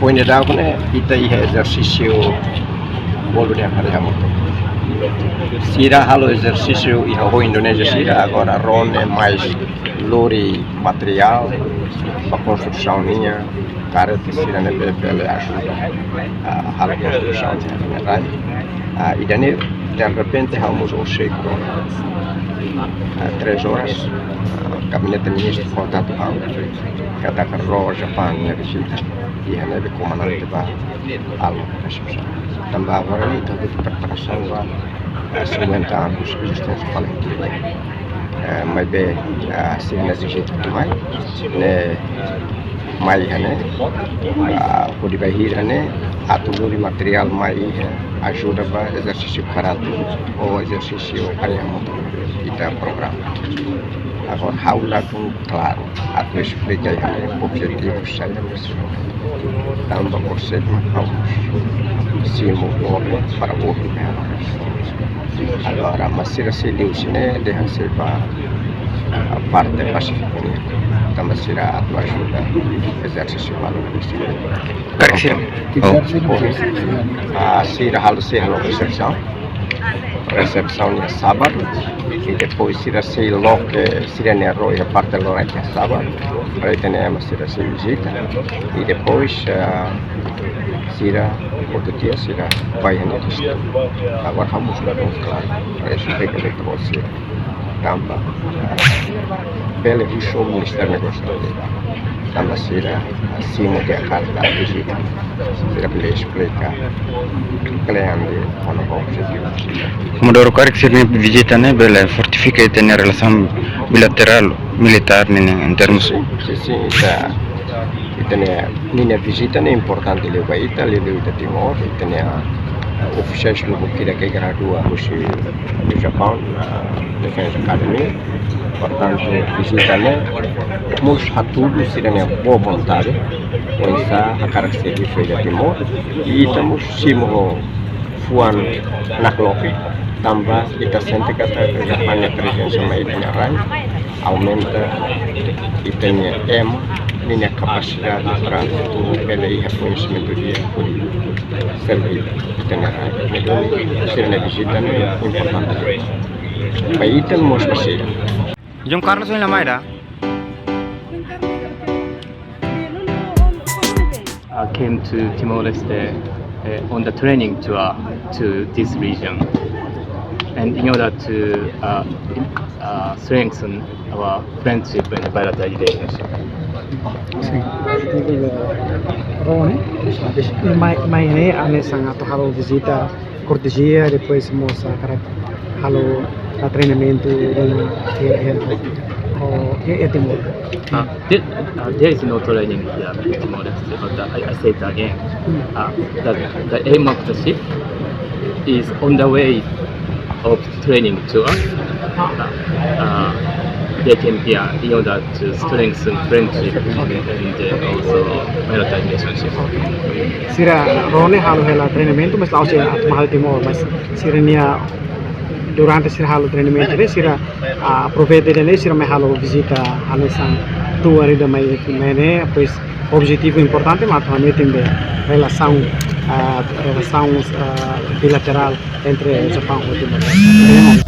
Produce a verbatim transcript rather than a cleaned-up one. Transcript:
Ohin daudaun ne'e ita iha ezersísiu bolu dehan hariis hamutuk. Sira halo ezersísiu iha ho Indonézia sira, agora Ron ne'e mais lori materiál ba konstrusaun nian, karreta sira ne'ebé bele ajuda, ah, halo konstrusaun nian, ne'e rai. Ah, ida-ne'e derrepente ha'u mós hoseko, ah, três horas, ah, gabinete ministru kontaktu ha'u, katak Ron Japaun nia vizita, iha ne'ebé komandante ba almu resepsaun. Tanba agora ne'e ita preparasaun ba, eh, cinquenta anos ezisténsia Falintil. Eh, maibé, eh, sira-nia vizita mai, ne'e mai iha ne'e, ah, hodi bainhira ne'e atu lori materiál mai iha ajuda ba ezersísiu karate ou ezersísiu hariis hamutuk ita programa. Agora ha'u ladún klaru atu esplika iha ne'e objetivu saida mós. Tanba por ser ha'u simu orden para ohin. Agora, mas sira sei liuhusi ne'e, dehan sei ba, ah, parte pasífiku nian. Tanba sira atu ajuda ezersísiu balu. Karik sira? Oh. Ah, sira halo, sei halo resepsaun. Resepsaun iha sábadu. I depois sira sei loke sira-nia ró iha parte loraik iha sábadu. Para ita-nia ema sira sei vizita. I depois, ah, sira, outro dia, sira bá iha ne'e. Agora ha'u mós ladún klaru. Para esplika ba sira. Tanba, ah, bele husu Ministériu Negósiu Estrangeiru. Tanba sira, ah, simu tiha karta vizita. Sira bele esplika kle'an de'it kona-ba objetivu. Komandór, karik sira-nia vizita ne'e bele fortifika ita-nia relasaun bilaterál militár nian, em termos. Sin, sin, sin, ita, ita-nia, ninia vizita ne'e importante liu ba ita, liu, liu ita Timor, ita-nia, eh, ofisiais lubuk ida ke gradua husi Japaun, eh, Defense Academy. Portantu, vizita ne'e mós hatudu sira-nia boa vontade, oinsá hakarak servisu iha Timor, i ita mós simu ho fuan nakloke, tanba ita sente katak Japaun nia prezensa mai ita-nia rai aumenta ita-nia ema ninia kapasidade para atu bele iha koñesimentu di'ak hodi serve ita-nia rai. Entaun, sira-nia vizita ne'e importante ba ita no mós ba sira. João Carlos, vem lá, Mayra. I came to Timor-Leste, uh, on the training tour to this region, and in order to, uh, uh, strengthen our friendship and bilateral relationship. Sin. Ron, mai, mai ne'e ami sei atu halo vizita kortezia, depois mós hakarak halo, ah, treinamentu iha, iha, oh, iha, iha Timor. Uh, there, uh, there is no training here in Timor-Leste, but, uh, I, I say it again. Hmm. Uh, the, the aim of the ship is on the way of training tour. Uh, uh, they came here in order to strengthen friendship and, uh, also maritime relationship. Sira, Ron ne'e halo hela treinamentu, mas la'ós atu mai Timor, mas sira-nia, durante sira halo treinamentu ne'e, sira, ah, aproveita ida-ne'e, sira mai halo vizita, hanesan tour ida mai, mai ne'e, pois, objetivu importante, mas atu hametin be relasaun, ah, relasaun, ah, bilaterál entre Japaun ho Timor.